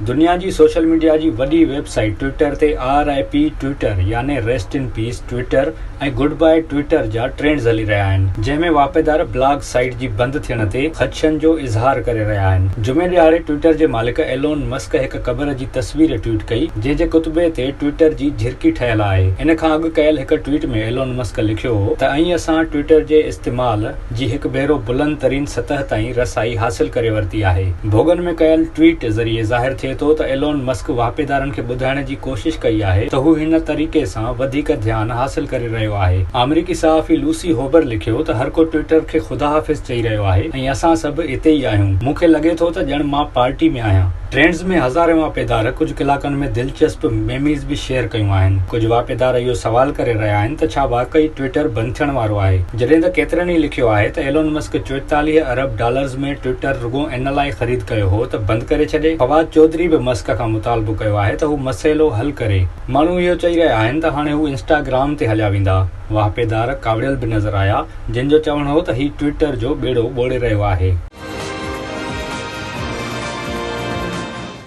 دنيا جي social media جي وڏي ويب سائيٽ ٽوئٽر تي آر I P Twitter يعني rest in peace Twitter ۽ goodbye Twitter جا ٽرينڊز هلي رهيا آهن، جنهن ۾ واهپيدار بلاگ سائيٽ جي بند ٿيڻ تي خدشن جو اظهار ڪري رهيا آهن. جمعي ڏهاڙي ٽوئٽر جي مالڪ ايلون مسڪ هڪ قبر جي تصوير ٽوئٽ ڪئي، جنهن جي ڪتبي تي ٽوئٽر جي جهرڪي ٺهيل آهي. ان کان اڳ ڪيل هڪ ٽوئٽ ۾ ايلون مسڪ لکيو هو ته ائين اسان ٽوئٽر جي استعمال جي هڪ ڀيرو بلند ترين سطح تائين رسائي حاصل ڪري ورتي آهي. ڀوڳن ۾ ڪيل ٽوئيٽ ذريعي ظاهر ٿئي ٿو ته ايلون مسڪ واهپيدارن کي ٻڌائڻ جي ڪوشش ڪئي آهي ته هو هن طريقي سان وڌيڪ ڌيان حاصل ڪري رهيو آهي. آمريڪي صحافي لوسي هوبر لکيو ته هر ڪو ٽوئٽر کي خدا حافظ چئي رهيو آهي ۽ اسان سڀ اتي ئي آهيون. مون کي لڳي ٿو ته ڄڻ مان پارٽي ۾ آهيان. ٽرينڊز ۾ هزارين واهپيدار ڪجهه ڪلاڪن ۾ دلچسپ ميميز به شيئر ڪيون آهن. ڪجهه واهپيدار اهو سوال ڪري رهيا آهن ته ڇا واقعي ٽوئٽر بند ٿيڻ وارو آهي؟ جڏهن ته ڪيترن ئي لکيو آهي ته ايلون مسڪ 44 ارب ڊالرز ۾ ٽوئٽر رڳو ان لاء خريد ڪيو هو ته بند ڪري ڇڏي. فواد چوڌري به مسڪ کان مطالبو ڪيو آهي ته هو مسئلو حل ڪري. ماڻهو اهو چئي رهيا آهن ته هاڻي هو انسٽاگرام تي هليا ويندا. واهپيدار ڪاوڙيل به نظر آيا جن جو چوڻ هو ته هي ٽوئٽر جو ٻيڙو ٻوڙي رهيو آهي.